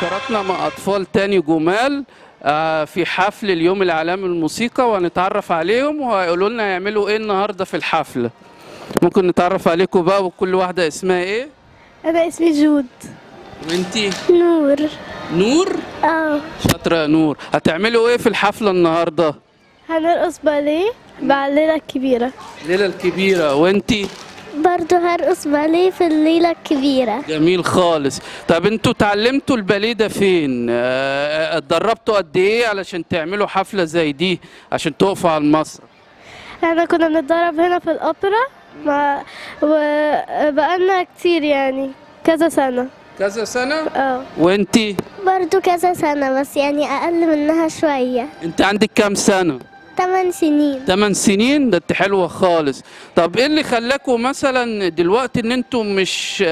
فقراتنا مع أطفال تاني جمال في حفل اليوم العالمي للموسيقى، وهنتعرف عليهم وهيقولوا لنا هيعملوا ايه النهارده في الحفلة. ممكن نتعرف عليكم بقى، وكل واحدة اسمها ايه؟ أنا اسمي جود. وانتي؟ نور. نور؟ اه. شاطرة يا نور. هتعملوا ايه في الحفلة النهارده؟ هنرقص باليه مع الليلة الكبيرة. الليلة الكبيرة. وانتي؟ برضو هرقص باليه في الليلة الكبيرة. جميل خالص. طب انتوا اتعلمتوا الباليه ده فين؟ اتدربتوا قد ايه علشان تعملوا حفلة زي دي عشان تقفوا على المسرح؟ احنا كنا بنتدرب هنا في الأوبرا وبقالنا كتير، يعني كذا سنة. كذا سنة؟ اه. وانتي؟ برضو كذا سنة، بس يعني أقل منها شوية. انت عندك كام سنة؟ 8 سنين. 8 سنين؟ ده انت حلوة خالص. طب ايه اللي خلاكم مثلا دلوقتي ان انتم مش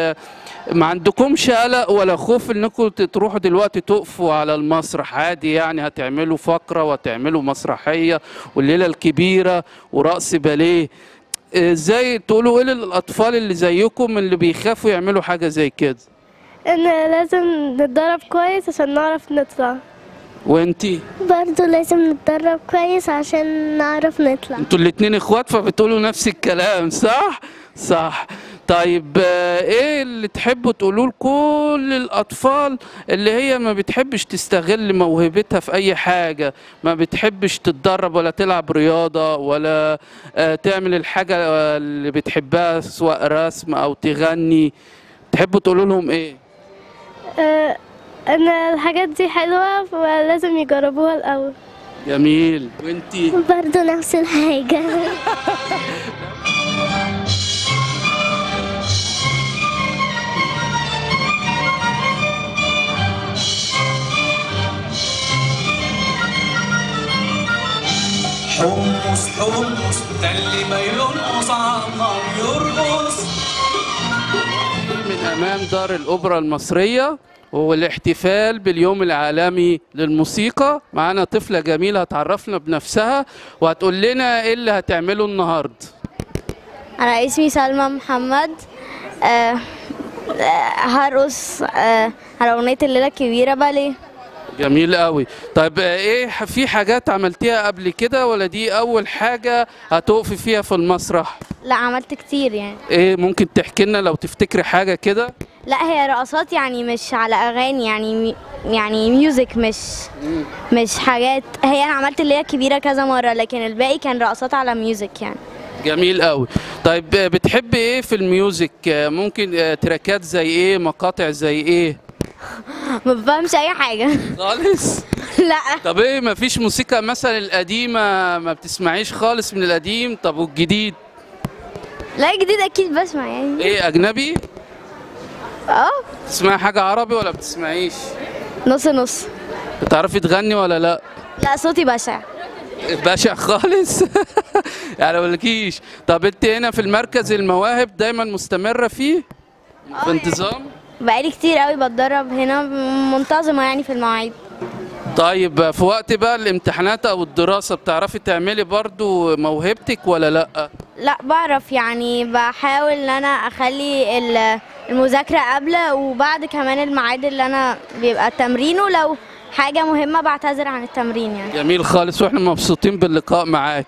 ما عندكمش قلق ولا خوف انكم تروحوا دلوقتي تقفوا على المسرح عادي؟ يعني هتعملوا فقرة وهتعملوا مسرحية والليلة الكبيرة ورقص باليه، ازاي تقولوا ايه للاطفال اللي زيكم اللي بيخافوا يعملوا حاجة زي كده؟ ان لازم نتدرب كويس عشان نعرف نطلع. وانتي؟ برضو لازم نتدرب كويس عشان نعرف نطلع. انتوا الاتنين اخوات فبتقولوا نفس الكلام، صح؟ صح. طيب ايه اللي تحبوا تقولوه لكل الاطفال اللي هي ما بتحبش تستغل موهبتها في اي حاجة، ما بتحبش تتدرب ولا تلعب رياضة ولا تعمل الحاجة اللي بتحبها سواء رسم او تغني، تحبوا تقولوا لهم ايه؟ ان الحاجات دي حلوة فلازم يجربوها الأول. جميل. وانتي؟ برضو نفس الحاجة. حمص حمص ده اللي ما يرقص على النار يرقص. من أمام دار الأوبرا المصرية والاحتفال باليوم العالمي للموسيقى، معانا طفلة جميلة هتعرفنا بنفسها وهتقول لنا ايه اللي هتعمله النهارده. أنا اسمي سلمى محمد، هرقص على أغنية الليلة الكبيرة باليه. جميل قوي. طيب ايه في حاجات عملتيها قبل كده ولا دي أول حاجة هتقفي فيها في المسرح؟ لا، عملت كتير يعني. ايه ممكن تحكي لنا لو تفتكري حاجة كده؟ لا، هي رقصات يعني مش على اغاني، يعني يعني music، مش حاجات. هي انا عملت اللي هي كبيرة كذا مرة، لكن الباقي كان رقصات على music يعني. جميل قوي. طيب بتحبي ايه في ال music؟ ممكن تراكات زي ايه، مقاطع زي ايه؟ ما بفهمش اي حاجة خالص. لا. طب ايه، ما فيش موسيقى مثلا القديمة ما بتسمعيش خالص من القديم؟ طب والجديد؟ لا، الجديد اكيد بسمع يعني. ايه، اجنبي؟ اه. بتسمعي حاجة عربي ولا بتسمعيش؟ نص نص. بتعرفي تغني ولا لا؟ لا، صوتي بشع. بشع خالص. يعني ما اقولكيش. طب انت هنا في المركز المواهب دايما مستمرة فيه؟ بانتظام؟ بقالي كتير قوي بتدرب هنا، منتظمة يعني في المواعيد. طيب في وقت بقى الامتحانات او الدراسة بتعرفي تعملي برضو موهبتك ولا لا؟ لا بعرف يعني، بحاول ان انا اخلي المذاكرة قبل وبعد كمان الميعاد اللي انا بيبقى التمرين، ولو حاجة مهمة بعتذر عن التمرين يعني. جميل خالص، واحنا مبسوطين باللقاء معاك.